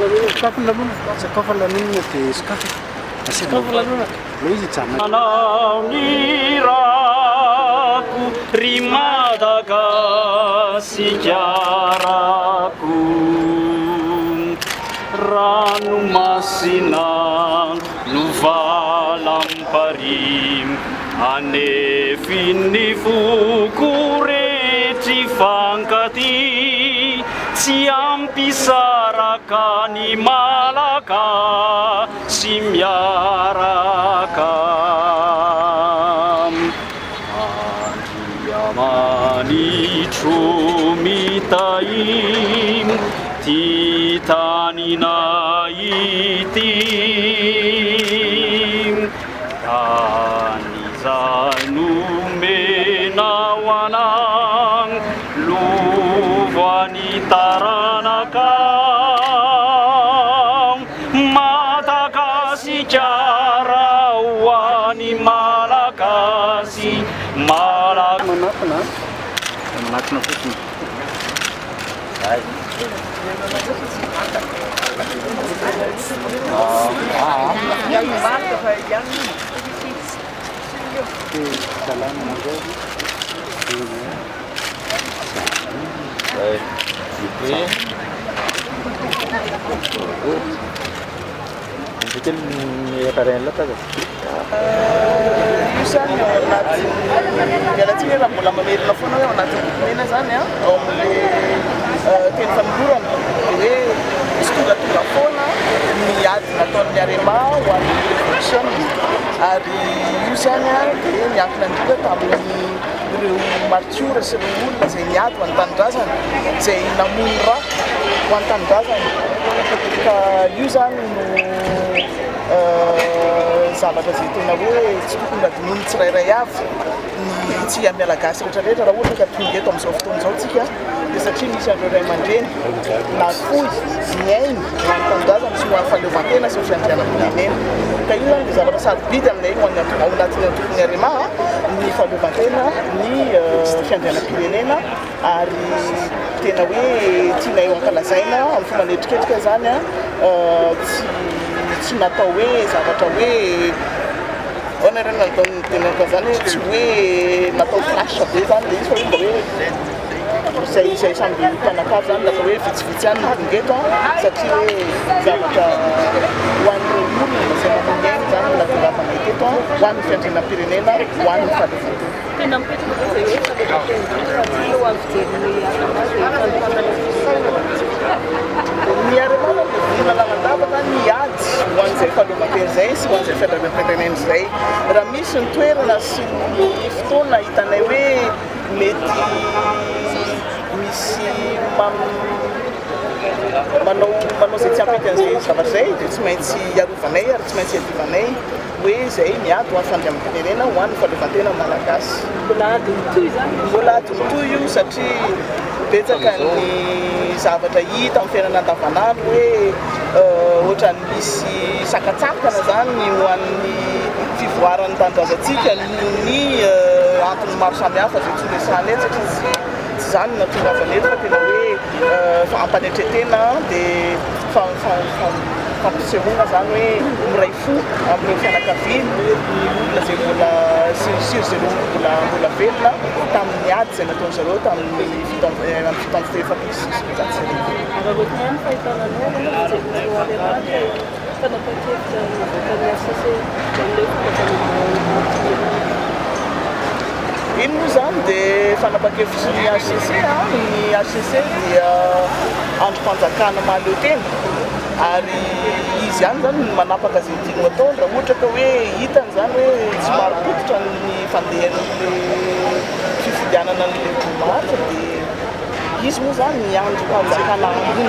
lanonana. Sokafy ny lanonana. Sokafy ny lanonana dia sokafy. Sokafy ny lanonana. Ilay izy hijanona. Anao ny rako ry Madagasikarako Ranomasina no valam-parihy Anefin'ny foko rehetry fankatia Tsy hampisaraka ny Malagasy miaraka. Andriamanitro mitahy ty taninay ity. Tany izay nomenao anay lovan'ny taranaka. Madagasikara ho an'ny Malagasy. Malagasy. Manatona an. Manatona fotsiny. Io zany ao anatin'ny, miala tsiny raha mbola mamerina foana hoe ao anatin'ny boky mena zany an, ao amin'le teny fanolorana dia hoe tsy tongatonga foana ny ady nataon'ny Arema ho an'ny révolution ary io zany an dia niankina indrindra tamin'ireo martiora sy ireo olona izay niady ho an'ny tanindrazana, izay namono ra ho an'ny tanindrazana ka io zany no zavatra izay tena hoe tsy tokony hadinoin'ny tsirairay avy ny tsy Malagasy rehetra rehetra raha ohatra ka tonga eto amin'izao fotoana izao tsika dia satria misy an'ireo ray aman-dreny nafoy ny ainy ho an'ny tanindrazana sy ho an'ny fahaleovantena sy ny fiandrianam-pirenena ka io zany dia zavatra sarobidy aminay ho an'ny ao anatin'ny antokon'ny Arema ny fahaleovantena ny fiandrianam-pirenena ary tena hoe tianay ho ankalazaina amin'ny fomba manetriketrika izany tsy tsy natao hoe zavatra hoe ahoana re no nataony izany hoe tsy hoe natao flash be izany ilay izy fa hoe mba hoe izay izay samby mpianakavy izany natao hoe vitsivitsy ihany no tonga eto satria hoe zavatra ho an'ireo olona izay namoy ny ainy izany no nahatongavanay teto ho an'ny fiandrianam-pirenena ho an'ny fahaleovantena. Tena mipetraka ve izay hoe fahaleovantena izany fa tsy eo amin'ny fijerin'ny Arema izay fanohanana ny fisainana? Ny Arema aloha dia vonona lalandava zany hiady ho an'izay fahaleovantena izay sy ho an'izay fiandrianam-pirenena izay. Raha misy ny toerana sy ny fotoana hitanay hoe mety misy manao manao izay tsy hampety an'izay zavatra izay dia tsy maintsy hiarovanay ary tsy maintsy hiadivanay. Hoe izay miady ho an'ny fandriampirenena, ho an'ny fahaleovantena malagasy. Mbola ady mitohy izany io? Mbola ady mitohy io satria betsaka ny zavatra hita amin'ny fiainana andavanandro hoe ohatran'ny misy sakantsakana izany ho an'ny fivoaran'ny tanindrazantsika noho ny antony maro samihafa izay tsy horesahana eto satria tsy tsy izany no nahatongavana eto fa tena hoe ampanetren-tena dia fampisehoana izany hoe miray fo amin'ireo fianakaviany ny olona izay mbola sy sy ry zareo mbola mbola velona tamin'ny ady izay nataon-dry zareo tamin'ny 1947. Araraotina ihany ny fahitana anao aloha fa tsy ho ary anaty ilay fanapahan-kevitra navoakan'ny HCC amin'ilay fandavanana Iny moa izany dia fanapahan-kevitry ny HCC. Ny HCC dia andrim-panjakana mahaleo tena ary izy ihany izany no manapaka izay tiany ho atao. Raha ohatra ka hoe hitany izany hoe tsy marim-pototra ny fandehan'ilay fifidianana an'ilay voamarika dia izy moa izany ny andrim-panjakana ambony.